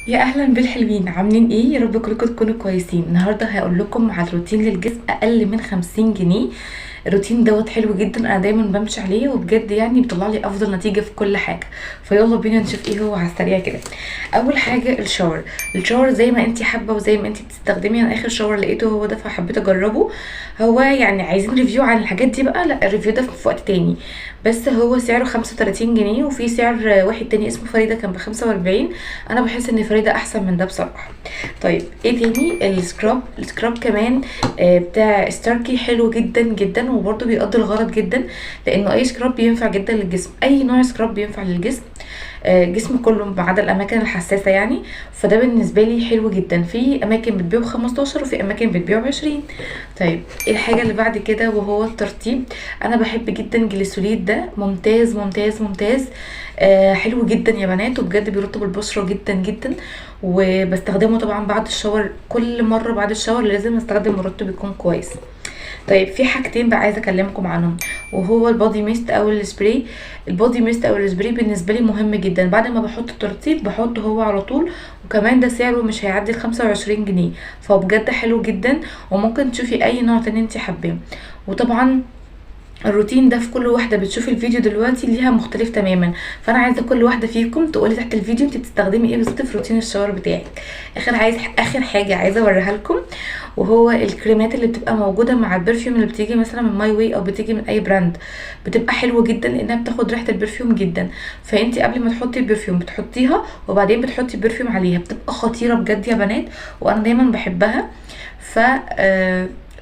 يا اهلا بالحلوين، عاملين ايه؟ يا رب كلكم تكونوا كويسين. النهارده هقول لكم على روتين للجسم اقل من 50 جنيه. الروتين دوت حلو جدا، انا دايما بمشي عليه وبجد يعني بيطلع لي افضل نتيجة في كل حاجة. فيلا بينا نشوف ايه هو على السريع كده. اول حاجة ال shower. ال shower زي ما انت حابة وزي ما انت بتستخدمي. انا اخر shower لقيته هو ده فحبيت اجربه. هو يعني عايزين review عن الحاجات دي بقى؟ لا، ال review ده في وقت تاني. بس هو سعره 35 جنيه، وفي سعر واحد تاني اسمه فريدة كان ب45. انا بحس ان فريدة احسن من ده بصراحة. طيب ايه تاني؟ ال scrub. ال scrub كمان بتاع ستاركي حلو جدا جدا، وبرده بيقضي الغرض جدا، لانه اي scrub بينفع جدا للجسم، اي نوع scrub بينفع للجسم، جسم كله ما عدا الاماكن الحساسة يعني. فده بالنسبة لي حلو جدا. في اماكن بتبيعه ب15 وفي اماكن بتبيعه ب20. طيب ايه الحاجة اللي بعد كده؟ وهو الترطيب. انا بحب جدا جليسوليد ده، ممتاز ممتاز ممتاز، حلو جدا يا بنات، وبجد بيرطب البشرة جدا جدا. وبستخدمه طبعا بعد ال shower، كل مرة بعد ال shower لازم استخدم مرطب يكون كويس. طيب في حاجتين بقى عايزه اكلمكم عنهم، وهو ال body mist او ال spray. ال body mist او السبراي بالنسبة لي مهم جدا. بعد ما بحط الترطيب بحطه هو على طول، وكمان ده سعره مش هيعدي ال 25 جنيه، فهو بجد حلو جدا، وممكن تشوفي اي نوع تاني انت حباه. وطبعا الروتين ده في كل واحدة بتشوف الفيديو دلوقتي ليها مختلف تماما، فانا عايزه كل واحدة فيكم تقولي تحت الفيديو انت بتستخدمي ايه بالظبط في روتين ال shower بتاعك. اخر حاجة عايزه اوريها لكم، وهو الكريمات اللي بتبقى موجودة مع ال perfume اللي بتيجي مثلا من ماي واي او بتيجي من اي brand، بتبقى حلوة جدا لانها بتاخد ريحه ال perfume جدا. فانت قبل ما تحطي ال perfume بتحطيها، وبعدين بتحطي ال perfume عليها، بتبقى خطيرة بجد يا بنات، وانا دايما بحبها. ف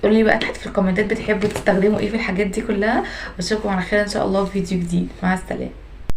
قولي لي بقى تحت في الكومنتات بتحبوا تستخدموا ايه في الحاجات دي كلها، واشوفكم على خير ان شاء الله في فيديو جديد. مع السلامة.